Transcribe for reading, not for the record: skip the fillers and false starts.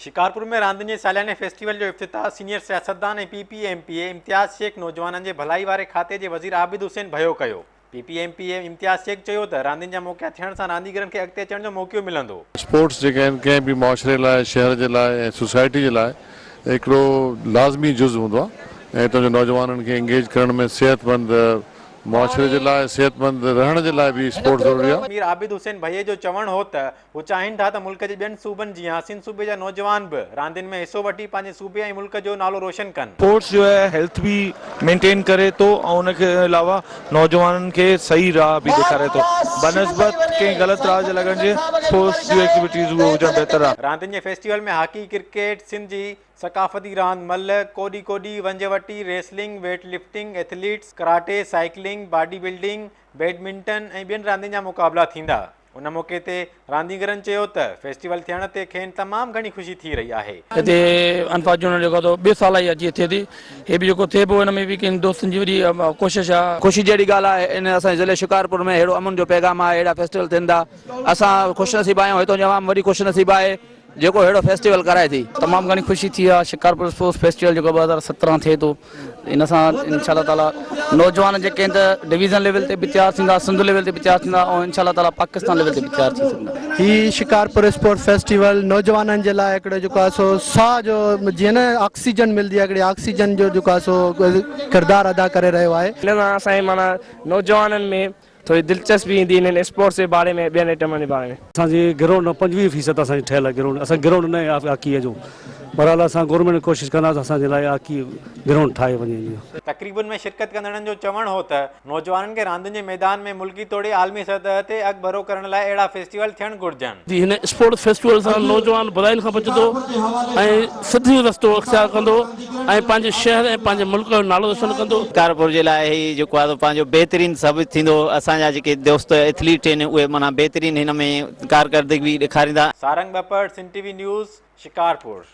شڪارپور ۾ راندين جي سالياني فيسٽيول جو افتتاح سينيئر سياستدان ۽ P P M P A Imtiaz Shaikh نوجوانن جي ڀلائي واري کاتي جي وزير عابد حسين ڀيو ڪيو. P P M P A Imtiaz Shaikh چيو ته راندين جا موقعا ٿيڻ سان رانديگرن کي اڳتي اچڻ جو موقعو ملندو. اسپورٽس جيڪي آهن ڪنهن به معاشري لاء شهر جي لاء ۽ سوسائٽي جي لاء هڪڙو لازمي جز هوندو آهي ۽ اتان جو نوجوانن کي انگيج ڪرڻ ۾ صحتمند معاشري جي لاء صحتمند رهڻ جي لاء به اسپورٽس ضروري آهي. مير عابد حسين ڀيي جو چوڻ هو ته هو چاهين ٿا ته ملڪ جي ٻين صوبن جيان سنڌ صوبي جا نوجوان به راندين ۾ حصو وٺي پنهنجي صوبي ۽ ملڪ جو نالو روشن ڪن. اسپورٽس جو آهي هيلٿ به مينٽين ڪري ٿو ۽ ان کي علاوه نوجوانن کي صحيح راهه به ڏيکاري ٿو بنسبت ڪنهن غلط راهه جي لڳڻ جي اسپورٽس جون ايڪٽيوٽيز اهو هجڻ بهتر آهي. راندين جي فيسٽيول ۾ هاڪي، ڪرڪيٽ، سنڌ جي ثقافتي راند ملهه، ڪوڏي ڪوڏي، ونجهه وٽي، wrestling, weight lifting, athletes, karate, cycling, body building, badminton ۽ ٻين راندين جا مقابلا ٿيندا. ان موقعي تي رانديگرن چيو ته فيسٽيول ٿيڻ تي کين تمام گهڻي خوشي ٿي رهي آهي. هتي انفا جونيئر جيڪو آهي سو ٻئي سال آئي اچي ٿئي ٿي. هي به جيڪو ٿئي پيو ان ۾ به ڪن دوستن جي وڏي ڪوشش آهي. خوشي جهڙي ڳالهه آهي ان اسان جي ضلعي شڪارپور ۾ ههڙو امن جو پيغام آهي اهڙا فيسٽيول ٿين ٿا اسان خوش نصيب آهيون هتان جي عوام وڏي خوش نصيب آهي جيڪو ههڙو فيسٽيول ڪرائي ٿي. تمام گهڻي خوشي ٿي آهي شڪارپور اسپورٽس فيسٽيول جيڪو 2017 ٿئي ٿو ان سان انشاء الله تعالي نوجوان جيڪي آهن ته ڊويزن ليول تي به تيار ٿيندا سنڌ ليول تي به تيار ٿيندا ۽ انشاء الله تعالي پاڪستان ليول تي به تيار ٿي سگهندا. هي شڪارپور اسپورٽس فيسٽيول نوجوانن جي لاء هڪڙو جيڪو آهي سو ساهه جو جيئن نه آڪسيجن ملدي آهي هڪڙي آڪسيجن جو جيڪو آهي سو ڪردار ادا ڪري رهيو آهي. ان سان اسان جي معنيٰ نوجوانن ۾ ٿوري دلچسپي ايندي انهن اسپورٽس جي باري ۾ ٻين ائٽمن جي باري ۾. اسان جي گرائونڊ 25 فيصد اسان جي ٺهيل آهي گرائونڊ اسان گرائونڊ نه آهي هاڪي جو بهرحال اسان گورنمينٽ ڪوشش ڪنداسين اسان جي لاء هاڪي گرائونڊ ٺاهي وڃي جي. تقريبن ۾ شرڪت ڪندڙن جو چوڻ هو ته نوجوانن کي راندين جي ميدان ۾ ملڪي توڙي عالمي سطح تي اڳڀرو ڪرڻ لاء اهڙا فيسٽيول ٿيڻ گهرجن. جي هن اسپورٽس فيسٽيول سان نوجوان براين کان بچندو ۽ سڌي رستو اختيار ڪندو ۽ پنهنجي شهر ۽ پنهنجي ملڪ جو نالو روشن ڪندو. شڪارپور جي لاء هي جيڪو آهي سو پنهنجو بهترين ثابت ٿيندو اسان جا جيڪي دوست ايٿليٽ آهن اهي معنيٰ بهترين هن ۾ ڪارڪردگي ڏيکاريندا. Sarang Bappar, Sindh T V news, Shikarpur.